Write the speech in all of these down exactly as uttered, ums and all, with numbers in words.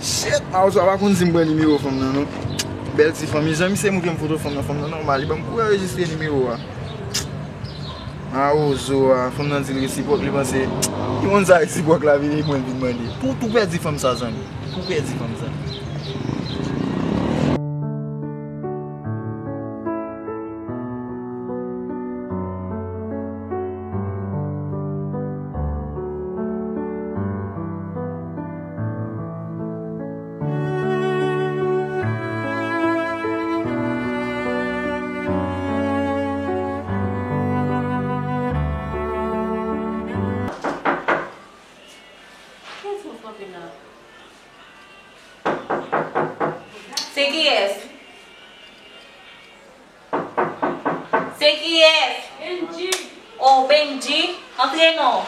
Shit, Mawozo a pa konn si m pran nimewo fanm nan, non. Bèl ti fanm, jan misye montre m foto fanm nan, fanm nan nòmal, li ban m kou anrejistre nimewo a. Mawozo a, fanm nan di l resipwòk, li panse, li konn sa resipwòk la vini, mwen vin mande. Tou, tou pèdi fanm sa, zanmi. Tou pèdi fanm sa. Kiyès ki frape la? Se kiyès? Se kiyès? Benji. Oh, Benji, antre non.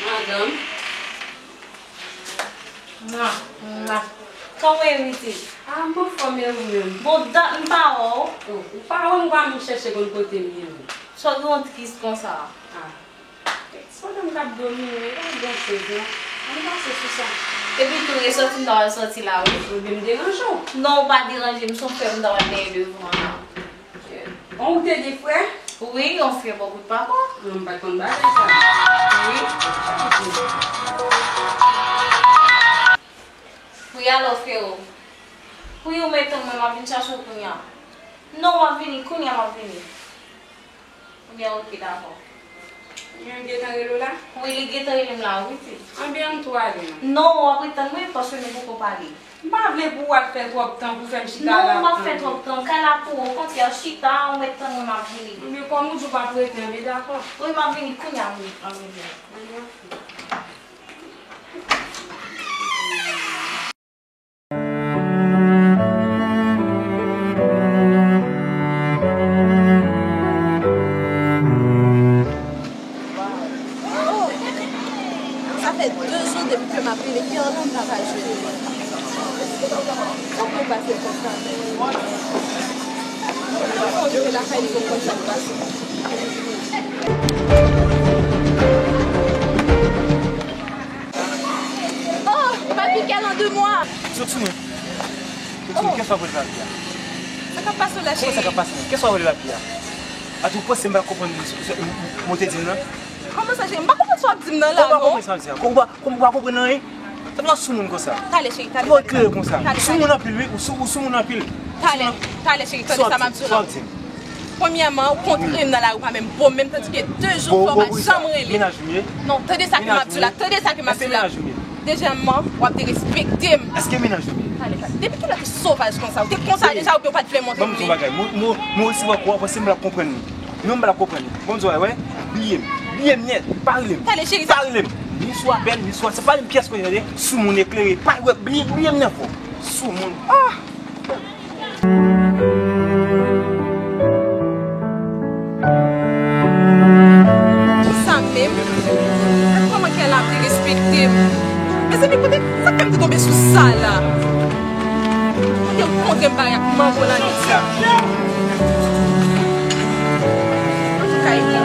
Madanm. Mwa, mwa. Kòman w ye, pitit? Ah, m anfòm, e ou menm? Bon, dat m pa wè w. Oh, ou pa wè m, ou pa menm chèche konn kote m ye, wi. Sa w gen w tris konsa? Ah. Sa w menm k ap domine, e pa yon bon choz, non. Ann pase sou sa. Epi tou, resòti m ta pral sòti la, wi. Ebyen, m deranje w? Non, ou pa deranje m, se yon frè m ta pral dèyè devan an la. Bon, ou te gen frè? Wi, yon frè bò kout papa. Non, m pa t konn bagay sa. Wi. Wi, alò, frero. Wi, ou mèt tann mwen, m ap vin chache w kounye a. Non, m ap vini, kounye a m ap vini. Ebyen, oke, dakò. Ebyen, l gentan rele w la? Wi, li gentan rele m la, wi, pitit. Ebyen, ann tou ale, non. Non, w ap ret tann mwen, paske nou poko pale. M pa vle pou w al fè twòp tan pou fè m chita la. Non, m p ap fè twòp tan. Kay la pou ou, okontrè, chita, ou mèt tann mwen, m ap vini. Ebyen, kòm ou di w p ap rete, ebyen, dakò. Wi, m ap vini kounye a, m ap vini. Ebyen, oke. Oh, sa fè de zan depi ke m ap rele Guerlande la pa jwenn li. Sa k pase konsa? Fò rive lakay li pou konn sa k pase. Oh, papi, quel en deux mois? Sot sou mwen. Sot sou mwen. Kiyès w ap rele papi a? Sa k ap pase w la, cheri? Kòman sa k ap pase mwen? Kiyès w ap rele papi a? Atò, ou panse m pa konprann sa w te di m nan? Kòman sa, cheri? M pa konprann sa w ap di m nan la, non. Kòman w pa konprann sa w ap di a? Kòman w pa, kòman w pa konprann anyen? Sa fè w soumoun konsa. Talè, cheri, talè, talè. Ou eklere konsa. Talè, talè. Soumoun anpil, wi. Ou sou, ou soumoun anpil. Talè, talè, cheri, tande sa m ap di w la. Sa w ap di m? Premyèman, ou kontre m nan lari, ou pa menm bo m, menm tandike de jou fè w pa janm rele. Mennaj ou m ye? Non, tande sa ke m ap di w la, tande sa ke m ap di w la. Èske mennaj ou m ye? Dezyèmman, w ap derespekte m. Èske mennaj ou m ye? Talè, talè. Depi kilè w te sovaj konsa? Ou te konsa deja oubyen w pa t vle montre m li? Ban m di w yon bagay. Mwen, mwen, mwen osi, w ap, w ap panse m p ap konprann li. Non, m p ap konprann li. Bon, di w, wè, bliye m. Bliye m nèt. Pa rele m. Talè, cheri, sa. Pa rele m. Ni sou apèl, ni sou WhatsApp. Pa rele m pyès kote, tande. Soumoun eklere. Pa, wè, bliye, bliye m nèt, fò. Soumoun. Ah! Sa menm? Kòman kè l ap derespekte m? Mezanmi, kote sa k fè m te tonbe sou sa la? Kote m kontre m pare ak mango nan nèt sa? An tou ka, e byen.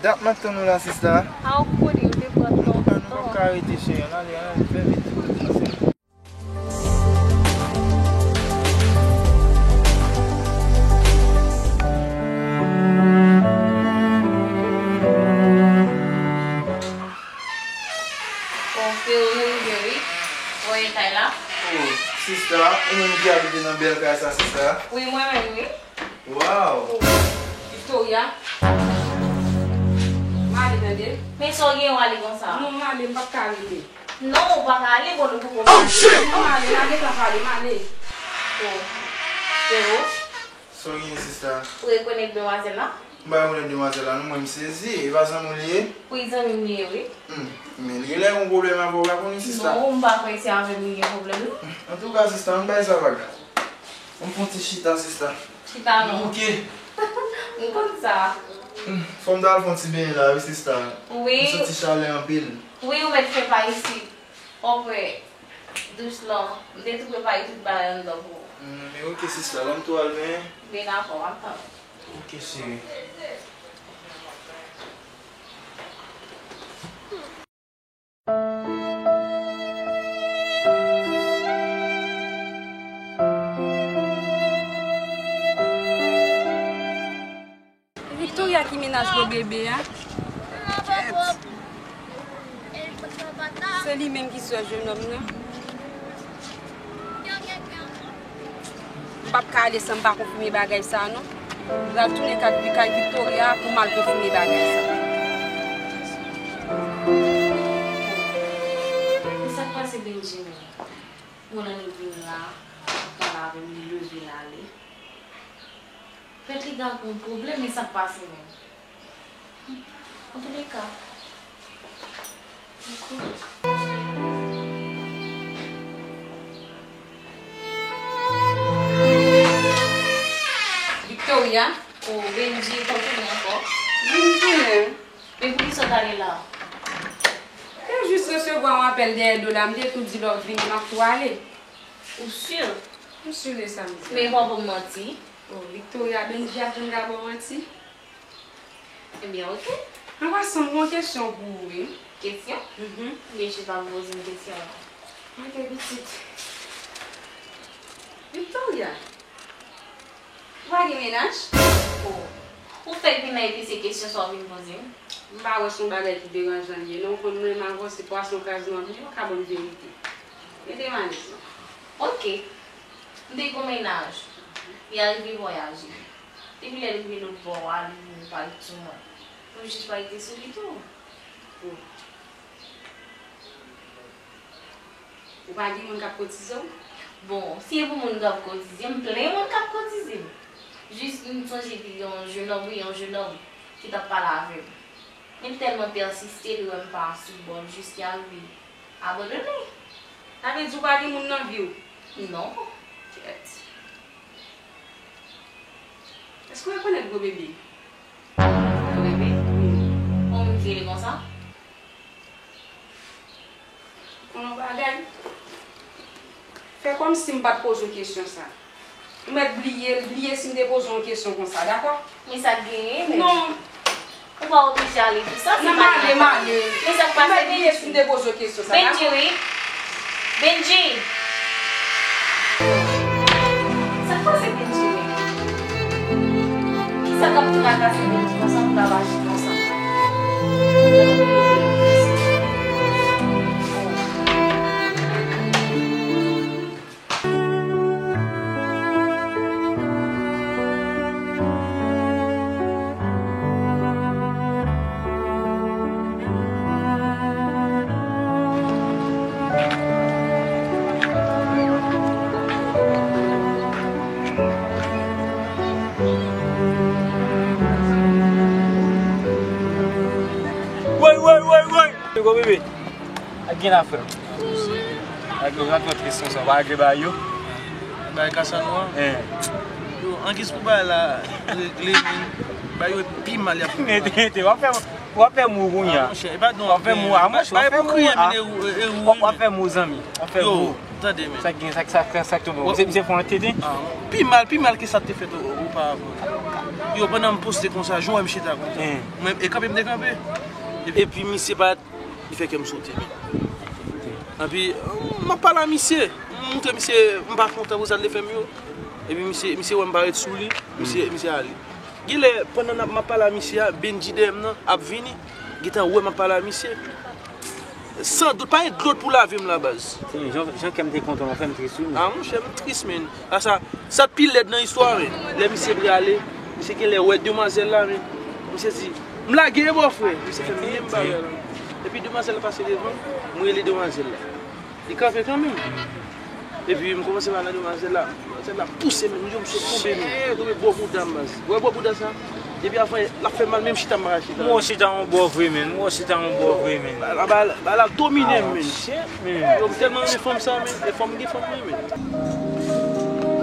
Dat m ap tann ou la, sista. A, ou konnen, m te pran tan. An, nou p ap ka rete, cheri. Ann ale, ann ale, fè vit. Bon, frero, nou rive, wi. Ou wè kay la? Oh, sista, ou menm ki abite nan bèl kay sa, sista? Wi, mwen menm, wi. Waw! Victoria, m ale, tande. Men sa w gen w ale konsa? Non, m ale, m p ap ka rete. Non, ou pa ka ale, bon, nou poko pale. Oh, shit! Non, m ale, m ale, m ap pale, m ale. Oh. Frero? Sa w genyen, sista? Ou rekonèt demwazèl la? M pa rekonèt demwazèl la, non, mwen m sezi. E pa zanmi w li ye? Wi, zanmi m li ye, wi. Hmm. Men li genlè gen yon pwoblèm avè w, pa konnen, sista. Non, m pa kwè se avè m li gen pwoblèm, non. Antouka, sista, ann bay sa vag. Ann fè yon ti chita, sista. Chita, non. Bouke. M konn sa. Hmm. Fò m ta al fè yon ti benyen la, wi, sista. Wi. M santi chalè anpil. Wi, ou mèt fè pa isit. Ou kwè, douch lan, m te tou prepare tout bagay anndan pou ou. Hmm, men oke, sista, lè m tou al benyen. Ben dakò, m ap tann ou. Oke, cheri. Victoria ki mennaj gwo bebe a. Kèt. Se li menm ki sè jennonm nan. M p ap ka ale san m pa konfime bagay sa a, non. M pral tounen kay, kay Victoria pou m al konfime bagay sa a. Men sa k pase Benji menm? Yon lè li vin la, li pale avè m, li leve l ale. Pèt li gen yon pwoblèm, men sa k pase menm? Antouleka, Victoria, o Benji, ou tounen ankò? Vin tounen. Men poukisa w t ale la? Te jis resevwa yon apèl dèyè do la, m te tou di lè w vini, m ap tou ale. Ou si? M si de sa m di a. Men pa ban m manti. O, Victoria, Benji ap vin ka ba w manti? Ebyen, oke. An pasan, m gen yon kesyon pou ou, wi. Kesyon? Mhm. Benji pa poze m kesyon, non. Oke, pitit. Victoria. Ou pa gen mennaj? O, ou fèk vin la epi se kesyon sa w vin poze m? M pa wè se yon bagay ki deranjan li ye, non. Ou konn mwen menm avè w se pwason kaz nan bouyon, ou ka ban m verite. Mete m alèz, non. Oke. M te gen yon mennaj. Li arive vwayaje. Depi lè li rive lòt bò a, li vin pa ret sou mwen. Mwen jis pa rete sou li tou. O. Ou pa gen moun k ap kotize w? Bon, si e pou moun k ap kotize m, plen moun k ap kotize m. Jis m sonje te gen yon jennonm, wi, yon jennonm ki t ap pale avè m. Men m tèlman pèsiste, li wè m pa sou bò l, jis li arive abandone. Sa vle di ou pa gen moun nan vi w? Non. Kèt. Èske w rekonèt gwo bebe? Gwo bebe? Wi. Kòman w vin rele konsa? Konn yon bagay? Fè kòmsi m pa t poze w kesyon sa. Ou mèt bliye l, bliye si m te poze w yon kesyon konsa, dakò? Men sa k genyen menm? Non. Ou pa oblije ale pou sa, se pa yon pwoblèm. M ale, m ale. Men sa k pase, Benji? Ou mèt bliye si m te poze w kesyon sa, dakò? Benji, wi. Benji! Sa k pase Benji menm? Kisa k ap trakase Benji konsa pou l ap aji konsa? Woy, woy, woy, woy! Gwo bebe. Ak gen afè. Ak yo, ak lòt kesyon sa, w pa regle bagay yo? Bagay Casanova? Hein. Yo, angiz pou bagay la regle, men bagay yo pi mal y ap fè. Mete, mete, w ap fè, w ap fè m ri kounye a. Ah, monchè, e pa non, w ap fè m ri, ah, monchè, w ap fè m ri, ah. W ap fè m ri, zanmi. W ap fè m ri. Yo, tande, men. Sa k gen, sa k, sa k, sa k tonbe? Misye, misye fè yon tete? Ah, pi mal, pi mal ke sa te fèt o-, oparavan. Yo, pandan m poste konsa, jan w wè m chita konsa. Hein. Mwen, e kanpe m te kanpe. Epi misye pa Li fè kè m sote, men. Anpi, m ap pale a misye. M montre misye m pa kontan pou sa l te fè m yo. Epi misye, misye wè m pa ret sou li, misye, misye ale. Genlè, pandan n ap, m ap pale a misye a, Benji dèyè m nan ap vini, gentan wè m ap pale a misye. San dlo, pa gen dlo pou lave m la, baz. Se jan, jan kè m te kontan, w ap fè m tris, wi, men. Ah, monchè, m tris, men. A sa, sa k pi lèd nan istwa, men. Lè misye prale, misye genlè wè demwazèl la, men. Misye di, "M lage, bòfrè." Misye fè m menm bagay la. Epi demwazèl la pase devan, m rele demwazèl la. Li kanpe kanmenm. Epi m kòmanse pale nan demwazèl la. Demwazèl la pouse men, m di w m sot tonbe men. Tonbe bò bouda m, baz. Ou wè bò bouda sa? Depi avan, l ap fè mal, menm chita m pa ka chita. M wè w chita yon bò vre men, m wè w chita yon bò vre men. Ba, ba, ba, ba la domine m men. Yo, m tèlman renmen fanm sa men, e fanm gen fanm mwen men.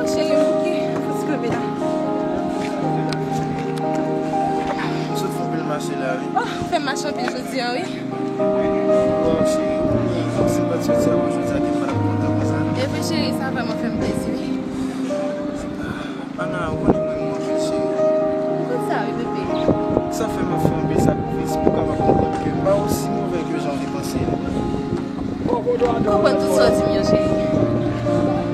Oh, cheri, m bouke, m fouti kanpe la. M sot fè anpil mache la, wi. Oh, ou fè m mache anpil jodi a, wi. Waw, cheri, si m pa t soti avè w jodi a, gen m pa t ap kontan konsa. E vre, cheri, sa vrèman fè m plezi, wi. Ana, ou konnen mwen renmen w anpil, cheri. M konn sa, wi, bebe. Sa fè m ap fè anpil sakrifis pou w kapab konprann ke m pa osi move ke jan w te panse l. M konprann tout sa w di m yo, cheri.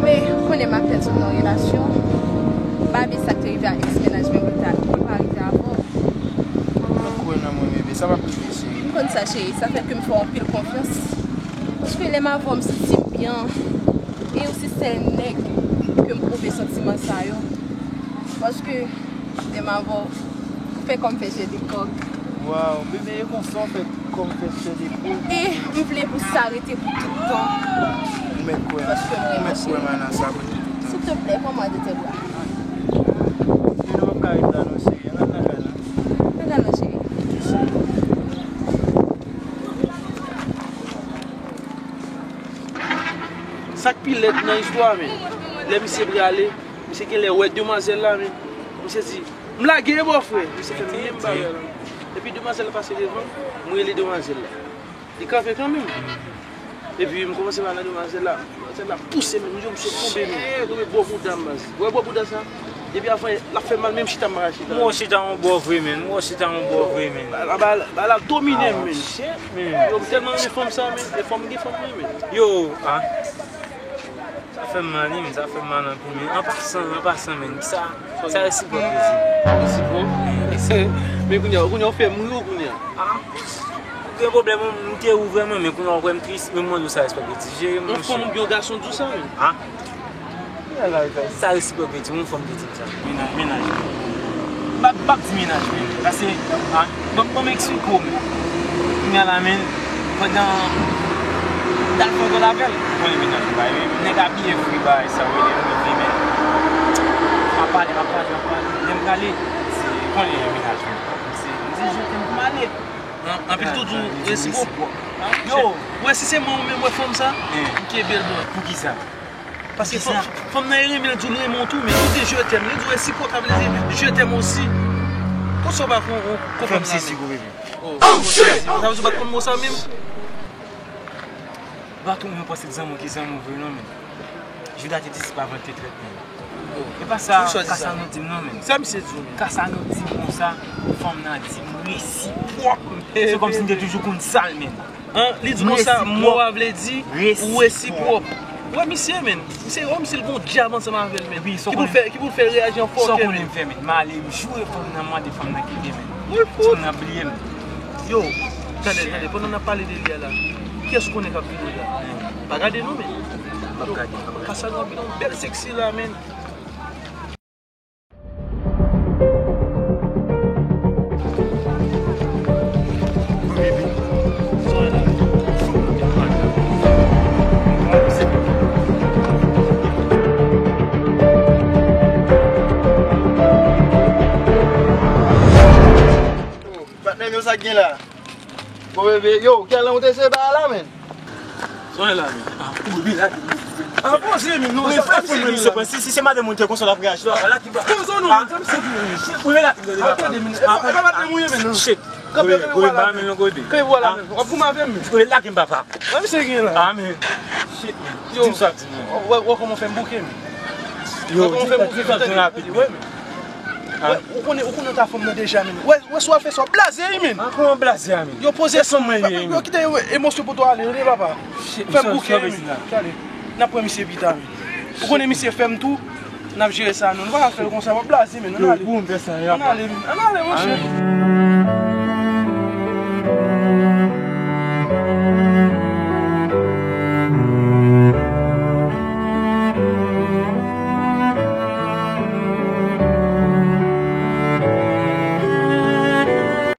Men, ou konnen m ap pèdi nan yon relasyon. M pa vle sa k te rive a ex mennaj mwen, pou l ta, pou l pa rive avè w. Mwen kwè nan mwen, bebe, sa p ap rive, cheri. M konn sa, cheri, sa fè ke m fè w anpil konfyans. Paske lè m avè w, m santi m byen. E ou se sèl nèg ke m pwouve santiman sa yo. Paske lè m avè w, ou fè kò m fè jèlikòk. Waw, bebe, e konsa w fè kò m fè jèlikòk? E m vle pou sa rete pou tout tan. Ou mèt kwè m. Paske m renmen, cheri. Ou mèt kwè m, Ana, sa pou tout tan. Silteplè, pran mwen de tes bras. Bebe, nou p ap ka ret la non, cheri. Ann al nan kay la. Ann al non, cheri. Sa k pi lèd nan istwa a, men, lè misye prale, misye genlè wè demwazèl la, men, misye di, "M lage, bòfrè." Misye fè menm bagay la. Epi demwazèl la pase devan m, m rele demwazèl la. Li kanpe kanmenm. Epi m kòmanse pale nan demwazèl la. Demwazèl la pouse men, m di w m sot tonbe men. Tonbe bò bouda m, baz. Ou wè bò bouda sa? Depi avan, l ap fè mal, menm chita m pa ka chita. M wè w chita yon bò vre men, m wè w chita yon bò vre men. Ba, ba, ba, ba la domine m men. Yo, m tèlman renmen fanm sa men, e fanm gen fanm mwen men. Yo, a. Sa fè m mal, wi, men sa fè m mal anpil, men an pasan, an pasan, men sa, sa resipwòk yo di. Resipwòk? Men kounye a, kounye a, ou fè m ri wi kounye a. Ah, ou gen pwoblèm, m te ou vrèman, men kounye a ou wè m tris, men m mande w sa resipwòk yo di. Jere, monchè. Yon fanm oubyen yon gason di w sa, men. Ah? Sa resipwòk yo di, yon fanm ki di m sa. Mennaj, mennaj. M ap, m ap di mennaj, men. Paske, ah, Bon, bon, m eksplike w, men. Kounye a la, men, pandan m t al fè yon gòl avè l, ou konnen mennaj mwen pa renmen m, nèg abiye fri, bagay sa, ou rele m, men. M ap pale, m ap pale, m ap pale. Lè m prale, se, ou konnen mennaj mwen. Se, m di je t'aime pou m ale. An, anpil tou di w resipwòk. Yo, ou wè si se mwen ou menm wè fanm sa, m kenbe l bò. Poukisa? Paske fanm, fanm nan e renmen l, di w l renmen w tou, men li di je t'aime, li di w resipwòk, sa vle di je t'aime aussi. Konsa w pa kon, kon fanm nan men. Oh, shit! Sa vle di w pa t konn mo sa menm? Ou pa twonpe, mwen panse zanmi w ki zanmi w vre non, men. Jida te disip avan l te trèt, men. E pa sa, Kasano di m non, men. Sa misye di w, men? Kasano di m konsa, fanm nan di m resipwòk. Se kòmsi m te toujou konn sa l, men. An, li di konsa, mo a vle di ou resipwòk. Wè misye, men. Misye, wè misye, l gon dyab ansanm avè l, men. Ki pou l fè, ki pou l fè reyaji an fòkè, men. M ale, m joure fanm nan, mande fanm nan kite, men. Fanm nan bliye m. Yo, tande, tande, pandan n ap pale de li a la, kiyès ou konnen k ap vini la? Pa gade non, men. M ap gade. Kasano ap vin yon bèl seksi la, men. Patnè m yo, sa k gen la? Bon, bebe, yo, ki al nan moute se ba la, men. Sonje la, men. Ah, ou bebe la. Ah, bon, se men, non, se pa misye, men. Si, si se madanm ou te konsa, l ap reyaji. Bon, zon nou, men, se misye ki men. Ou bebe la. Atann de minit. E pa, e pa madanm ou ye, men, non. Shit. Kanpe, kanpe, wala, men. Kanpe, wala, men. W ap goumen avè m, men. Ou bebe la, gen papa. Wè, misye gen la. Ah, men. Shit, men. Yo. Di m sa, di m. Wè, wè, kòman fè m bouke, men. Yo, wè, kòman fè m bouke, di m sa, di m rapid, men. Ou konnen, ou konnen w ta fanm nan deja, men. Wè, wè, sa w ap fè sa, w ap blaze, wi, men. Ah, kòman blaze a, men? Yo poze, yo kite emosyon pou to ale, wi, papa. Fè m bouke, wi, men. N ap pran misye pita, men. Ou konnen misye fè m tou, n ap jere sa, non. Nou pa ka fè l konsa, w ap blaze, men. Ann ale. Ann ale, men. Ann ale, monchè.